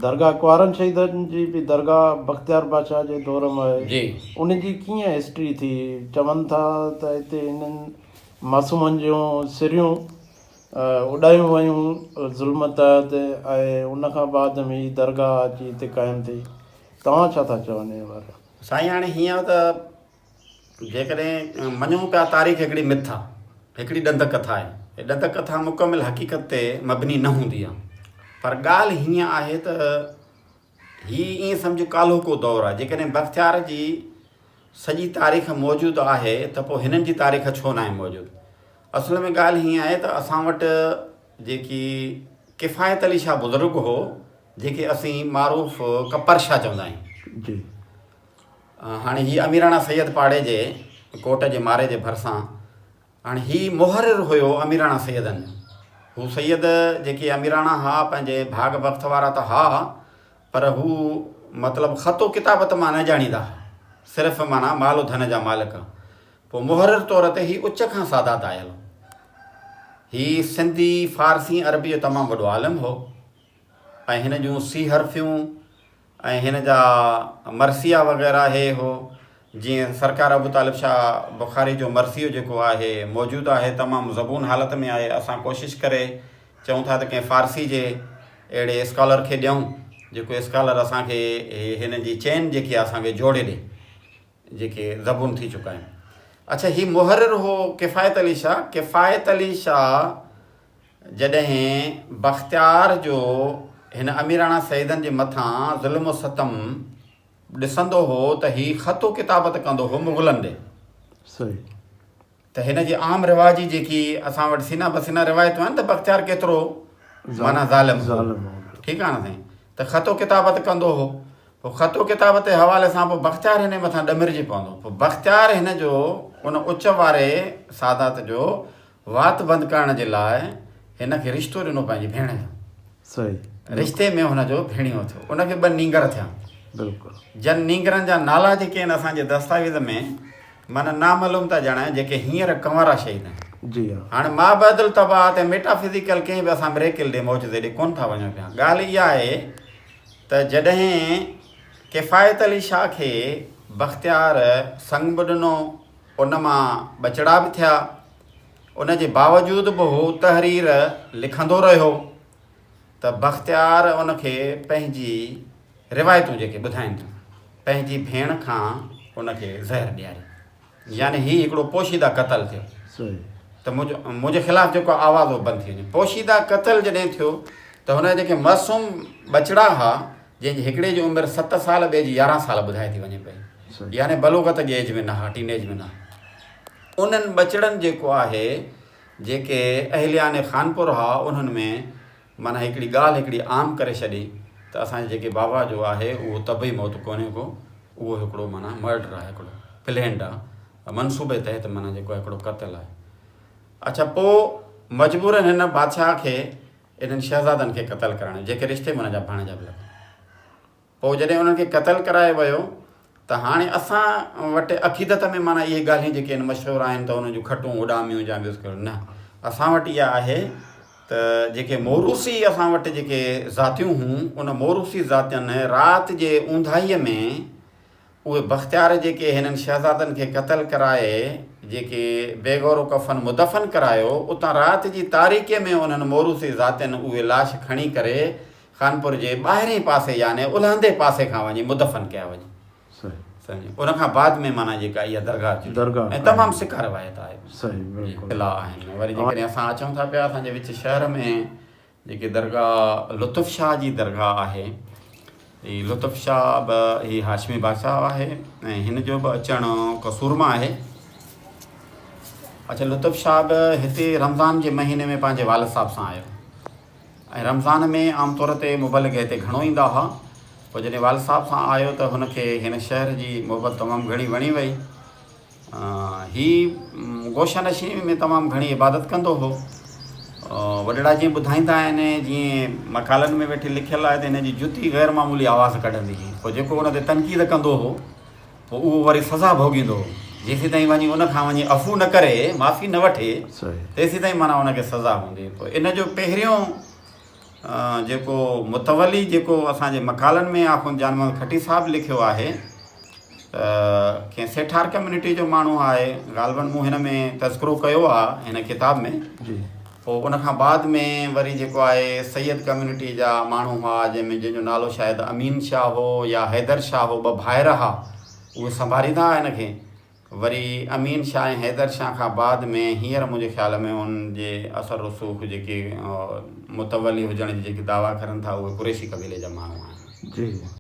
درگاهه ڪنوارن شهيدن جي به درگاهه بختيار بادشاهه جي دور ۾ آهي. جي. ان جي ڪيئن هسٽري ٿي؟ چون ٿا ته هتي انهن معصومن جون سريون اڏايون ويون ظلم تحت ۽ ان کان بعد ۾ هي درگاهه اچي هتي قائم ٿي. توهان ڇا ٿا چون ان باري ۾؟ سائين هاڻي هيئن آهي ته جيڪڏهن مڃون پيا تاريخ هڪڙي مٿ آ، هڪڙي ڏند ڪٿا آهي. هي ڏند ڪٿا مڪمل حقيقت تي مبني نه هوندي آ. پر ڳالهه هيئن آهي ته هي ائين سمجهه ڪالهوڪو دور آ. جيڪڏهن بختيار جي سڄي تاريخ موجود آهي ته پوء هنن جي تاريخ ڇو ناهي موجود؟ اصل ۾ ڳالهه هيئن آهي ته اسان وٽ جيڪي ڪفايت علي شاهه بزرگ هو، جنهن کي اسين معروف ڪپر شاهه چوندا آهيون. جي. هاڻي هي اميراڻا سيد پاڙي جي ڪوٽ جي ماري جي ڀرسان هاڻي هي محرر هيو اميراڻا سيدن جو. هو سيد جيڪي اميراڻا ها پنهنجي ڀاڳ بخت وارا ته ها پر هو مطلب خط و ڪتابت مان نه ڄاڻيندا ها صرف معنيٰ مال و ڌن جا مالڪ ها. پوء محرر طور تي هي اچ کان سادات آيل هو. هي سنڌي، فارسي، عربي جو تمام وڏو عالم هو ۽ هن جون سي حرفيون ۽ هن جا مرثيا وغيره هي هو جيئن سرڪار ابو طالب شاهه بخاري جو مرثيو جيڪو آهي موجود آهي تمام زبون حالت ۾ آهي اسان ڪوشش ڪري چئون ٿا ته ڪنهن فارسي جي اهڙي اسڪالر کي ڏيون جيڪو اسڪالر اسان کي هن جي چين جيڪي آهي اسان کي جوڙي ڏي جيڪي زبون ٿي چڪا آهن اڇا هي محرر هو ڪفايت علي شاهه ڪفايت علي شاهه جڏهن بختيار جو هن اميراڻا سيدن جي مٿان ظلم و ستم ڏسندو هو ته هي خط و ڪتابت ڪندو هو مغلن ڏي. صحيح. ته هن جي عام رواجي جيڪي اسان وٽ سينه بسينه روايتون آهن ته بختيار ڪيترو معنيٰ ظالم هو. ٺيڪ آهي نه سائين. ته خط و ڪتابت ڪندو هو. پوء خط و ڪتابت جي حوالي سان پوء بختيار هن جي مٿان ڏمرجي پوندو. پوء بختيار هن جو ان اچ واري سادات جو وات بند ڪرڻ جي لاء هن کي رشتو ڏنو پنهنجي ڀيڻ جو. صحيح. رشتي ۾ هن جو ڀيڻيو ٿيو. ان کي ٻه نينگر ٿيا. بلڪل. جن نينگرن جا نالا جيڪي آهن اسان جي دستاويز ۾ معنيٰ نامعلوم ٿا ڄاڻايون جيڪي هينئر ڪنوارا شهيد آهن. جي ها. هاڻي مابعد الطبعات ۽ ميٽافزيڪل ڪنهن به اسان مريڪل ڏي معجزي ڏي ڪونه ٿا وڃون پيا. ڳالهه اها آهي ته جڏهن ڪفايت علي شاهه کي بختيار سڱ به ڏنو، ان مان ٻچڙا به ٿيا. ان جي باوجود به هو تحرير لکندو رهيو ته بختيار ان کي پنهنجي روايتون جيڪي ٻڌائين ٿيون، پنهنجي ڀيڻ کان ان کي زهر ڏياري. يعني هي هڪڙو پوشيده قتل ٿيو ته منهنجي خلاف جيڪو آواز هو بند ٿي وڃي. پوشيده قتل جڏهن ٿيو ته هن جا جيڪي معصوم ٻچڙا ها جنهن جي هڪڙي جي عمر ست سال ٻئي جي 11 سال ٻڌائي ٿي وڃي پئي يعني بلوغت جي ايج ۾ نه ها ٽين ايج ۾ نه ها انهن ٻچڙن جيڪو آهي جيڪي اهليان خانپور ها انهن ۾ معنيٰ هڪڙي ڳالهه هڪڙي عام ڪري ڇڏي ته اسان جي جيڪي بابا جو آهي اهو طبعي موت ڪونهي ڪو اهو هڪڙو معنيٰ مرڊر آهي هڪڙو پلينڊ آهي منصوبي تحت معنيٰ جيڪو هڪڙو قتل آهي اڇا پوء مجبورن هن بادشاهه کي انهن شهزادن کي قتل ڪرائڻ جيڪي رشتي ۾ انهن جا ڀاڻيجا به لڳا. پوء جڏهن انهن کي قتل ڪرايو ويو ته هاڻي اسان وٽ عقيدت ۾ معنيٰ اهي ڳالهيون جيڪي آهن مشهور آهن ته انهن جون کٽون اڏاميون يا ٻيو ڪهڙو نه اسان وٽ اها آهي ته جيڪي موروثي اسان وٽ جيڪي ذاتيون هيون ان موروثي ذاتين رات جي اونداهيء ۾ اهي بختيار جيڪي هنن شهزادن کي قتل ڪرائي جيڪي بي گور و ڪفن مدفن ڪرايو، اتان رات جي تاريڪيء ۾ انهن موروثي ذاتين اهي لاش کڻي ڪري خانپور جي ٻاهرئين پاسي يعني الهندي پاسي کان وڃي مدفن ڪيا وڃي. سمجهي ان کان بعد ۾ معنيٰ جيڪا اها درگاهه جڙي ۽ تمام سڪا روايت آهي. اطلاع آهن. وري جيڪڏهن اسان اچون ٿا پيا اسان جي وچ شهر ۾ جيڪي درگاهه لطف شاهه جي درگاهه آهي هي لطف شاهه به هي هاشمي بادشاهه آهي ۽ هن جو به اچڻ قصور مان آهي اچھا لطف شاهه به هتي رمضان جي مهيني ۾ پنهنجي والد صاحب سان آيو ۽ رمضان ۾ عام طور تي مبلغ هتي گهڻو ايندا هئا پوء جڏهن والد صاحب سان آيو ته هن کي هن شهر جي محبت تمام گهڻي وڻي وئي هي گوشه نشيني ۾ تمام گهڻي عبادت ڪندو هو. وڏڙا جيئن ٻڌائيندا آهن، جيئن مقالن ۾ ويٺي لکيل آهي ته هن جي جتي غير معمولي آواز ڪڍندي هئي. پوء جيڪو ان تي تنقيد ڪندو هو، پوء اهو وري سزا ڀوڳيندو هو. جيسيتائين وڃي ان کان وڃي عفو نه ڪري، معافي نه وٺي، تيسيتائين معنيٰ ان کي سزا هوندي هئي. پوء ان جو پهريون جيڪو متولي جيڪو اسان جي مقالن ۾ آخوند جان محمد کٽي صاحب لکيو آهي ته ڪنهن سيٺار ڪميونٽي جو ماڻهو آهي غالباً مون هن ۾ تذڪرو ڪيو آهي هن ڪتاب ۾ جي. پوء ان کان بعد ۾ وري جيڪو آهي سيد ڪميونٽي جا ماڻهو هئا جنهن ۾ جنهن جو نالو شايد امين شاهه هو يا حيدر شاهه هو ٻه ڀائر هئا اهي سنڀاريندا هئا هن کي وري امين شاهه ۽ حيدر شاهه کان بعد ۾ هينئر منهنجي خيال ۾ ان جي اثر رسوخ جيڪي متولي هجڻ جي جيڪي دعويٰ ڪرن ٿا اهي قريشي قبيلي جا ماڻهو آهن. جي.